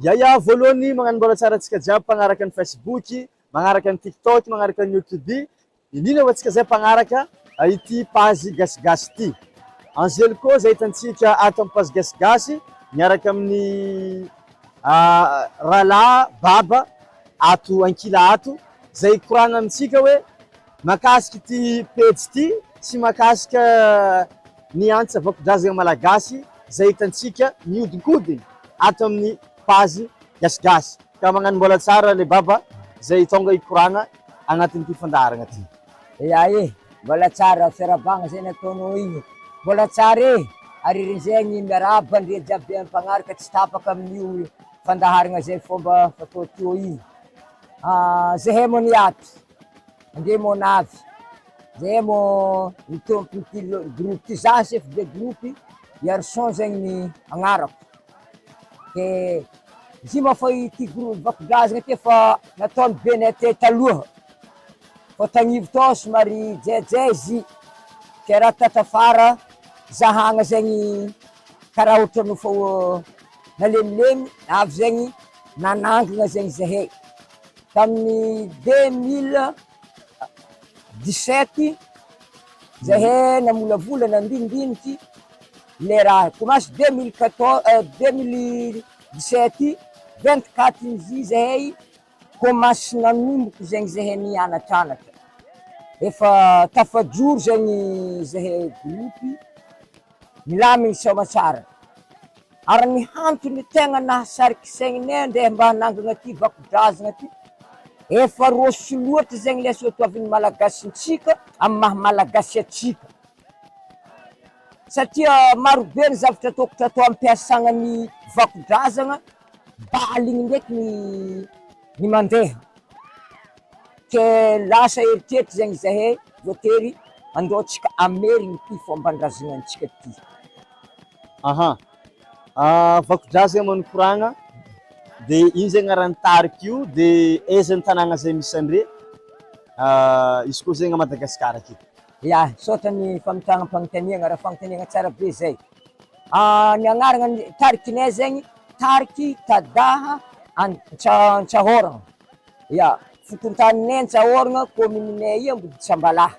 Yaya, voalohany magnano mbola tsara antsika jiaby mpagnaraka ny Facebook, magnaraka ny TikTok, magnaraka ny YouTube, indrindra ho antsika zay mpagnaraka ity page gasigasy ity. Angelico zay hitantsika ato amin'ny page gasigasy miaraka amin'ny rahalahy Baba ato ankila ato zay hikoragna amintsika hoe mahakasika ity pejy ity sy mahakasika ny antsa vakodrazana malagasy zay hitantsika mihodinkodiny ato amin'ny page gasigasy. Ka magnano mbola tsara le Baba zay tonga hikoragna agnatin'ity fandaharagna ty. Ya e, mbola tsara fiarahabagna zay nataonao igny, mbola tsara e, ary zegny miarahaba andre jiaby mpagnaraka tsy tapaka amin'io fandaharagna zay fomba fatao teo igny, zahay moa niato, andre moa navy, zahay moa ny tompon'ity groupe ty, za chef de groupe, Iarison zegny ny agnarako, de izy moa fa ity groupe Vakodrazana ty efa nataon'ny benay teo taloha. Fa tagnivo tao somary jaijahy izy ke raha tatafara zahagna zegny karaha ohatran'ny efa nalemilemy avy zegny nanangana zegny zahay tamin'ny 2017 zahay namolavola nandinidiniky le raha commence 2014 2017 24 izy zahay Commence nanomboka zegny zahay nianatranatra, efa tafajoro zegny zahay groupe, milamigny soa tsara, ary ny antony tegna nahasariky saigninay ndeha mba hanangana ty vakodrazana ty, efa roso loatra zegny le soatoaviny malagasintsika amy maha malagasy atsika, satria marobe ny zavatra tokotry atao ampiasagna ny vakodrazana. Baly igny ndraiky ny ny mandeha, ke lasa eritreritry zegny zahay voatery andao tsika amerigny ty fomban-drazanantsika ty. Aha, vakodrazana moa ny koragna de ino zegny agnaran'ny tarika io de aiza ny tanàgna zay misy andre izy koa zegny à Madagasikara aketo? Ya, misaotra ny fametraham-panontaniagna, raha fanontaniagna tsara be zay. Ny agnarana ny tarikinay zegny tariky Tadaha Antsahoragna, ya, fokontaninay Antsahoragna, kaomininay io Amboditsambalaha,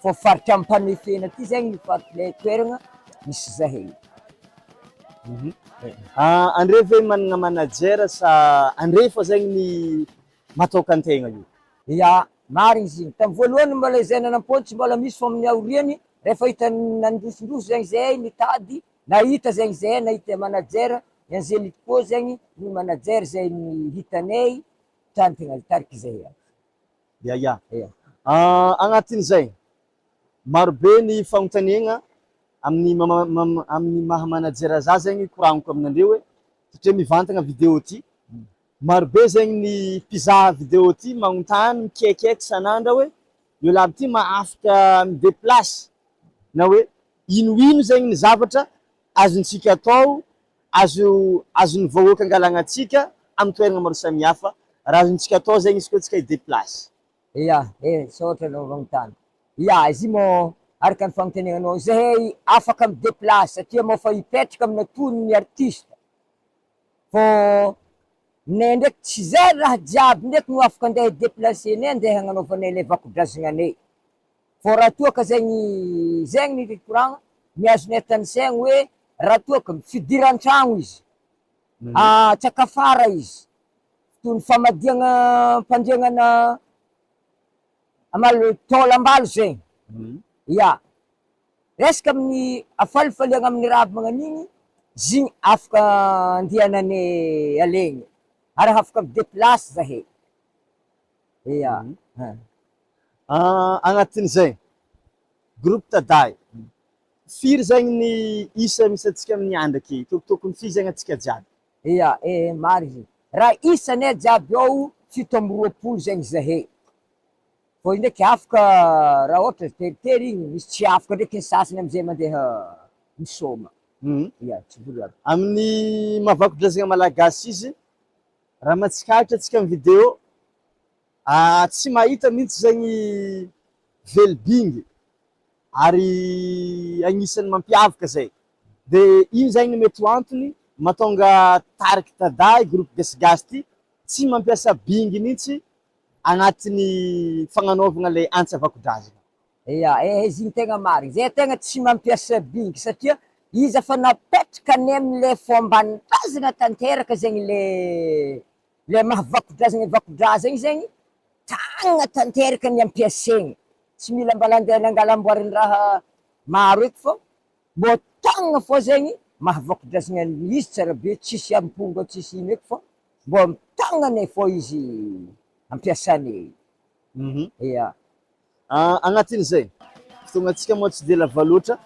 fa faritra Ampanefena aty zegny ny faritr'ilay toerana misy zahay. Andre ve manana manager sa andre fô zegny ny matokan-tegna io? Ya, marigny izy igny, tamin'ny voalohany mbola izay nanam-pôny tsy mbola misy fa amin'ny aoriany Rehefa hita nandrosondroso zegny zahay nitady, nahita zegny zahay nahita manager, i Angelique koa zegny no manager zay hitanay tany tegna tariky zahay aby. Ya ya. Ya. Agnatin'izay, marobe ny fagnontaniagna amin'ny amin'ny maha manager za zegny koragniko aminandreo hoe satria mivantagna vidéo ty, marobe zegny ny mpizaha vidéo ty magnontany mikaikaiky isan'andra hoe io labo ty ma afaka mi deplace na hoe ino ino zegny ny zavatra azontsika atao, azo azon'ny vahoaka angalagna antsika amin'ny toerana maro samihafa, raha azontsika atao zegny izy koa tsika hi deplace. Ya, eh, misaotra anao magnotany. Ya, izy io moa araka ny fanontanianao, zahay afaka mi deplace satria moa fa hipetraka amina toy ny artiste Fô nay ndraiky tsy zay raha jiaby ndraiky no afaka andeha hi-deplacer-nay andeha hagnanaovanay ilay vakodrazananay. Fô raha toa ka zegny zegny ny koragna, ny azonay tanisaigny hoe raha toa ka fidiran-tragno izy, tsakafara izy, toy ny famadihagna am-pandriagnana amal- taolambalo zegny, ya. Resaka amin'ny hafalifaliagna amin'ny raha aby magnan'igny, zigny afaka andehananay alegny, ary afaka mi-deplace zahay, ya. Agnatin'izay, groupe Tadahy, firy zegny ny isa misy antsika amin'ny andro ake, tokotokony firy zegny antsika jiaby? Ya, eh marigny zegny, raha isanay jiaby ao 27 zegny zahay. Vao io ndraiky afaka raha ohatra teritery igny misy tsy afaka ndraiky ny sasany amizay mandeha misôma. Ya, tsy vory aby. Amin'ny maha vakodrazana malagasy izy, raha mahatsikaritra antsika amin'ny vidéo, tsy mahita mihitsy zegny velobingy ary agnisan'ny mampiavaka zay. De ino zegny no mety ho antony? mahatonga tariky Tadahy groupe Gasigasy ty tsy mampiasa bingy mihitsy agnatin'ny fagnanaovagna le antsa vakodrazagna. Ya, eh izy igny tegna marigny, zay tegna tsy mampiasa bingy satria izy efa napetraka any amle fomban-drazagna tanteraka zegny le le maha vakodrazagna vakodrazagna igny zegny, tagnana tanteraka ny ampiasaigny, tsy mila mbala andeha nangala amboarin-draha maro eky fô mbô tagnana fô zegny maha vakodrazagna izy tsara be, tsisy amponga tsisy ino eky fô mbô tagnanay fô izy ampiasanay. Ya. Agnatin'izay, fotoagnantsika moa tsy dia lava loatra,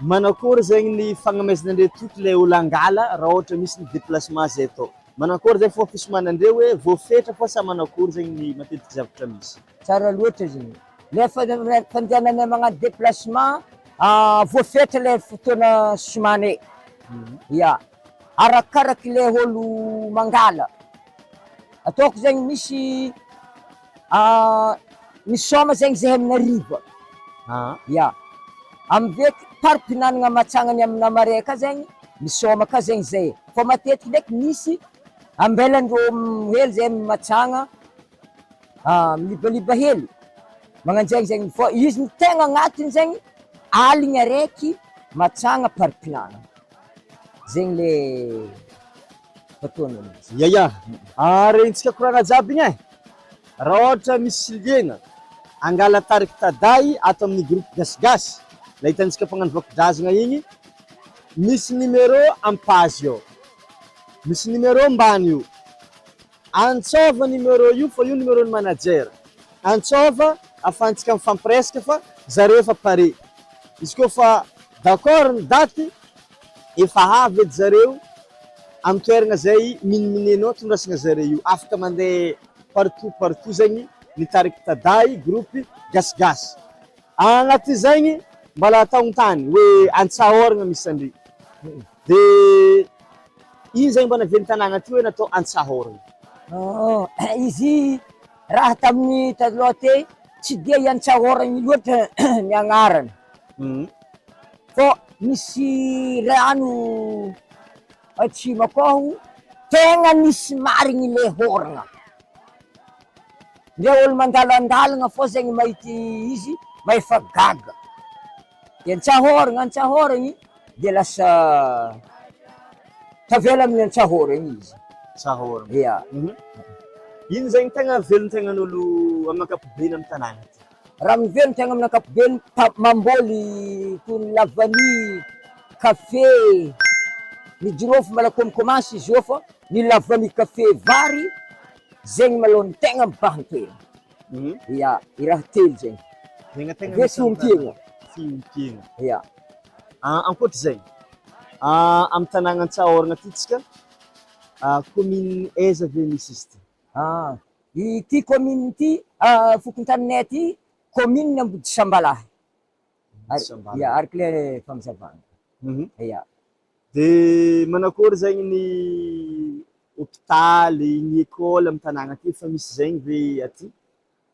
manakory zegny ny fagnamezanandreo toky ilay olo angala raha ohatra misy ny déplacement zay atao? Manakory zay fomba fisomanandreo hoe voafetra fô sa manakory zegny ny matetiky zavatra misy? Tsara loatra izy. Le fandehananay magnano déplacement, voafetra le fotoana somanay. Ya. Arakaraky le olo mangala. Ataoko zegny misy misaoma zegny zahay amin'ny hariva, ya, am'veky pari-pihinanana matsangany amina maray ka zegny misaoma ka zegny zay, fa matetiky ndraiky misy ambelandreo hely zay matsagna milibaliba hely, magnanjegny zegny fô izy ny tegna agnatiny zegny aligny araiky matsagna pari-pihinanana, zegny le. Fotoana mihitsy. Ya ya, regnintsika koragna jiaby igny e! Raha ôhatra misy liagna angala tariky Taday ato amin'ny groupe Gasigasy, ilay hitantsika mpagnano vakodrazagna igny, misy numéro am page ao, misy numéro ambany io, antsôva numéro io fa io numéro-n'ny manager, antsôva afahantsika mifampiresaka fa zareo efa pare, izy koa fa d'accord ny daty Efa avy edy zareo am toeragna zay miniminenao tondrasagna zareo io, afaka mandeha partout partout zegny ny tariky Taday groupe gasigasy. Agnaty zegny mbala ataontany hoe Antsahoragna misy andry de ino zegny mba navian'ny tanàgna ty hoe natao Antsahoragna? Izy raha tamin'ny taloha tey tsy dia i Antsahoragna loatra ny agnarany. Fô misy rano atsimo akao tegna misy marigny le hôragna, ndre ôlo mandalo andalagna fô zegny mahita izy mahefa gaga, de antsahôragna antsahôragny de lasa tavela amin'ny antsahôragna izy. Antsahôragna. Ya. Ino zegny tegna velon-tegnan'olo amin'ny ankapobeny amin'ny tanàgna aty? Raha miverina tegna amin'ny ankapobeny, mamboly toy ny lavany, kafe, ny jirofo mbola kômikômansy izy io fa ny lavany, kafe, vary zegny malôha ny tegna mibahan-toerana. Ya, i raha telo zegny. Zegny tegna Avy eo misy amin'ny fiompiagna. tanàna. Fiompiagna. Ya. Ankoatr'izay, amin'ny tanàna Antsahoragna aty tsika, commune aiza ve misy izy ity? Ah, ity commune ity, fokontaninay aty, commune Ambodisambalahy. Ambodisambalahy. Ya, araka ilay fanazavana. Ya. De manakory zegny ny hopitaly, ny école amin'ny tanàgna aty, efa misy zegny ve aty?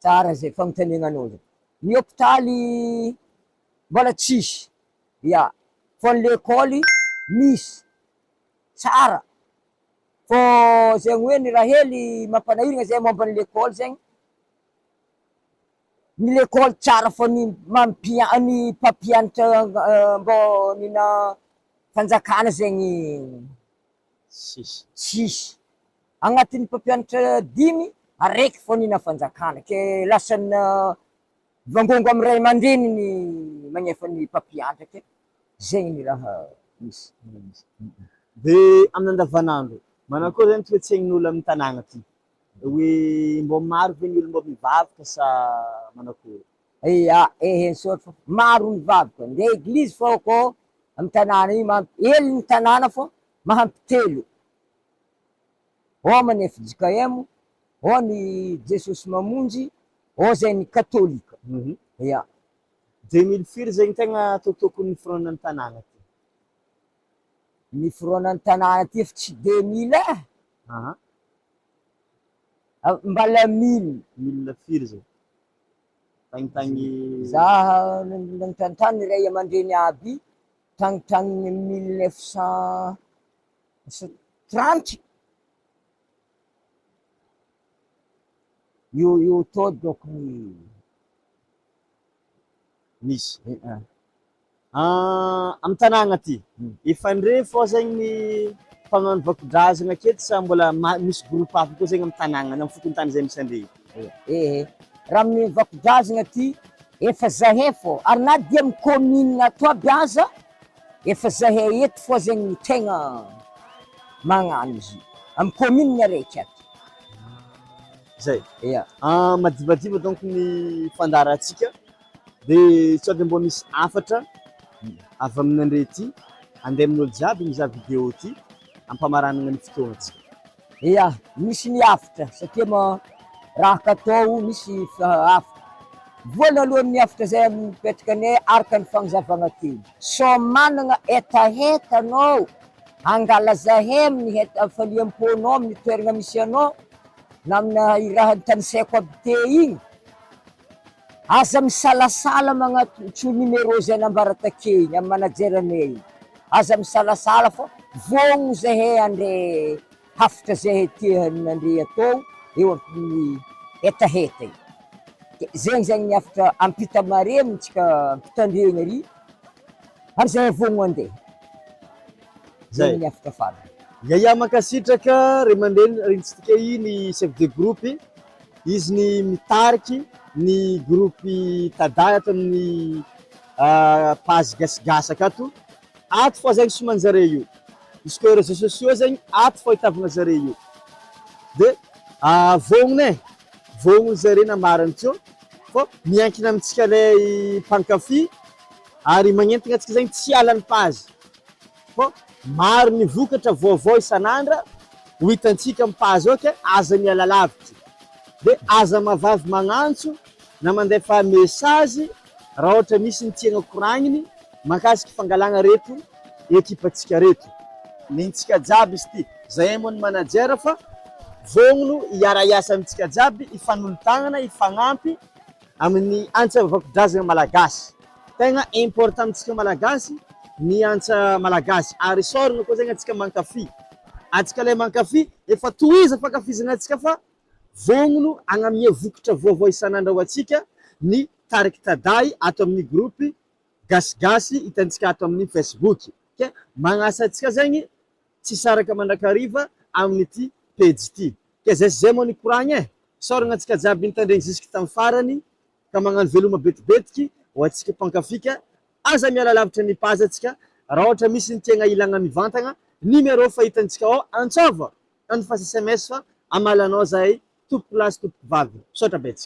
Tsara zay fanontaniagnanao zay. Ny hopitaly mbola tsisy, ya, fa ny lekôly misy, tsara. Fô zegny hoe ny raha hely mampanahiragna zay momba ny lekôly zegny, ny lekôly tsara fô ny mampia- ny mpampianatra mbô nina fanjakana zegny Tsisy. tsisy. Agnatin'ny mpampianatra dimy, araiky fô nina fanjakana ke lasa Mivangongo amin'ny ray aman-dreny ny magnefa ny mpampianatra ke zegny ny raha misy. De amin'ny andavanandro, manakory zany toe-tsaign'olo amin'ny tanàgna aty? Hoe mbô maro ve ny olo mbô mivavaka sa manakory? Ya, ehe misaotra fa maro mivavaka, ndeha eglizy fô kô amin'ny tanàna io mahampy hely ny tanàna fô mahampy telo. Ao ny fjkm, ao ny Jesosy Mamonjy, ao zay ny katolika. Ya. 2000 firy zegny tegna tokotokony niforonan'ny tanàgna ty? Niforonan'ny tanàna ty efa tsy 2000 e! Aha. Mbala mille. Mille firy zay? Tagnitagny. Za nanontany ray aman-dreny aby. Tagny 1930 io io tao donc ny Misy. Amin'ny tanàgna aty, efa ndre fô zegny ny mpagnano vakodrazagna aketo sa mbola misy groupe hafa koa zegny amin'ny tanàgna na amin'ny fokontany zay misy andre io? Ehe, raha amin'ny vakodrazagna aty efa zahay fô, ary na dia amin'ny commune ato aby aza efa zahay eto fô zegny no tegna magnano izy io, amin'ny commune araiky ato. Zay. Ia. Madivadiva donc ny fandaharantsika. De sao de mbô misy hafatra avy aminandre ty andeha amin'olo jiaby mizaha vidéo ty ampamaranana ny fotoagnantsika. Ia, misy ny hafatra satria ma raha katao misy hafatra. Voalohany ny hafatra zay mipetraka anay araka ny fagnazavagna teo. Sao managna hetaheta anao hangala zahay amin'ny heta hafaliam-ponao amin'ny toeragna misy anao na amina i raha notanisaiko aby teo igny, Aza misalasala magnantso numéro zay nambara takeo igny amy manager anay igny, aza misalasala fa vonogno zahay andre hafatra zay tianandre atao eo amin'ny hetaheta io, de zegny zegny ny hafatra ampita mare amintsika mpitandregny ary, ary zahay vonogno andeha, zegny ny hafatra farany. Yaya mankasitraka ray aman-dreny rentsika iny chef de groupe. Izy ny mitariky ny groupe Tada ato amin'ny page gasigasy akato. Ato fô zegny somanjare io. Izy koa réseaux sociaux zegny ato fô ahitavagna zare io. De vognona e, vognona zare nambarany teo fô miankina amintsika lay mpankafy ary magnentana antsika zegny tsy hiala ny page. Fa maro ny vokatra vaovao isan'andra ho hitantsika amin'ny page ao ke aza miala lavitra de aza mahavavy magnantso na mandefa message raha ohatra misy ny tiagna koragniny mahakasiky fangalagna reto ekipantsika reto. Nentsika jiaby izy ty, zahay moa ny manager fa vognono hiara-hiasa amintsika jiaby, hifanolo-tagnana, hifagnampy amin'ny antsa vakodrazagna malagasy. Tegna important amintsika malagasy ny antsa malagasy ary isaorana koa zegny antsika mankafy, antsika le mankafy efa tohiza fankafizana antsika fa vognono agnamia vokatra vaovao isan'andro ho antsika ny tariky Tadahy ato amin'ny groupe gasigasy hitantsika ato amin'ny facebook ke magnasa antsika zegny tsy hisaraka mandrakariva amin'ity pejy ity ke zay sy zay moa ny koragna e, isaorana antsika jiaby nitandregny jusque tamin'ny farany. ka magnano veloma betibetiky ho antsika mpankafy ka aza miala lavitra ny page antsika raha ohatra misy ny tiagna ilagna mivantagna numéro fa hitantsika ao antsôva andefaso sms fa hamaly anao zahay tompoko lahy sy tompoko vavy misaotra betsaka.